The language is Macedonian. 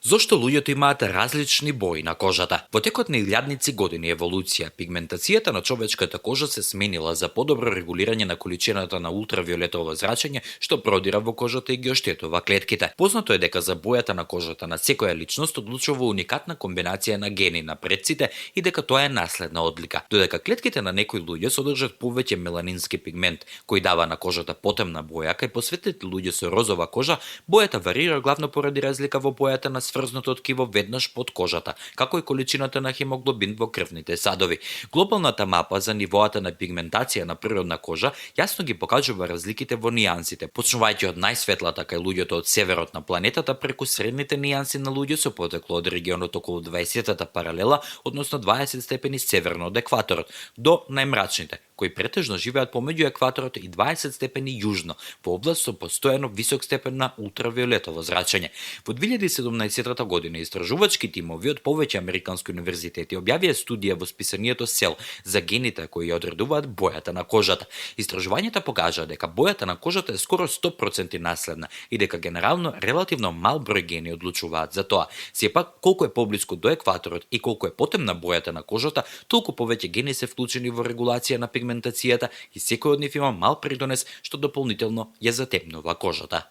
Зошто луѓето имаат различни бои на кожата? Во текот на илјадници години еволуција, пигментацијата на човечката кожа се сменила за подобро регулирање на количината на ултравиолетово зрачење што продира во кожата и ги оштетува клетките. Познато е дека за бојата на кожата на секоја личност одлучува уникатна комбинација на гени на предците и дека тоа е наследна одлика. Додека клетките на некои луѓе содржат повеќе меланински пигмент, кој дава на кожата потемна боја, кај посветлите луѓе со розова кожа, бојата варира главно поради разлика во бојата на сврзното ткиво веднаш под кожата, како и количината на хемоглобин во крвните садови. Глобалната мапа за нивоата на пигментација на природна кожа јасно ги покажува разликите во нијансите, почнувајќи од најсветлата кај луѓето од северот на планетата преку средните нијанси на луѓе со потекло од регионот околу 20-та паралела, односно 20 степени северно од екваторот, до најмрачните, кои претежно живеат помеѓу екваторот и 20 степени јужно, во област со постојано висок степен на ултравиолетово зрачење. Во 2017 година истражувачки тимови од повеќе американски универзитети објавија студија во списанието Cell за гените кои одредуваат бојата на кожата. Истражувањата покажаа дека бојата на кожата е скоро 100% наследна и дека генерално релативно мал број гени одлучуваат за тоа. Сепак, колку е поблиску до екваторот и колку е потемна бојата на кожата, толку повеќе гени се вклучени во регулација на пигментацијата и секој од нив има мал придонес што дополнително ја затемнува кожата.